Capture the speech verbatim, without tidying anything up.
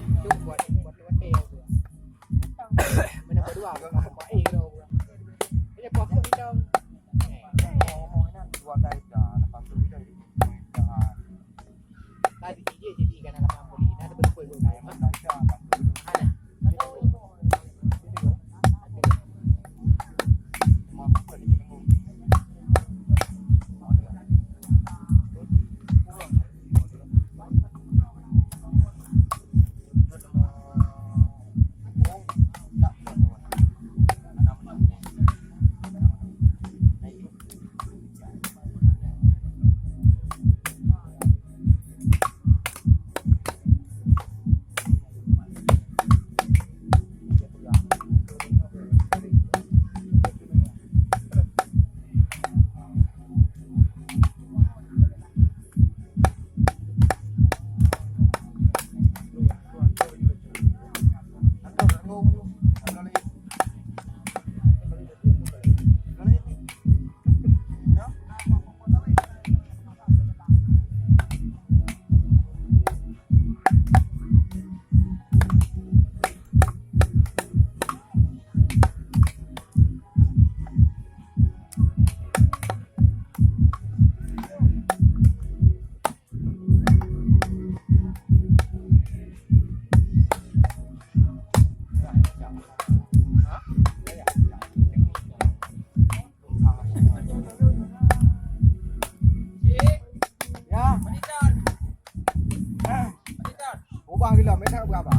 Cuk buat, buat hotel. Mana berdua, buat air kau. Dia puasa bidang. Eh, eh, oh, oh, ini dua kali dah, lapan puluh bidang. Tadi dia jadi kan lapan puluh. Dah ada berapa? Ada. Ya. Ubah gila, minta berapa?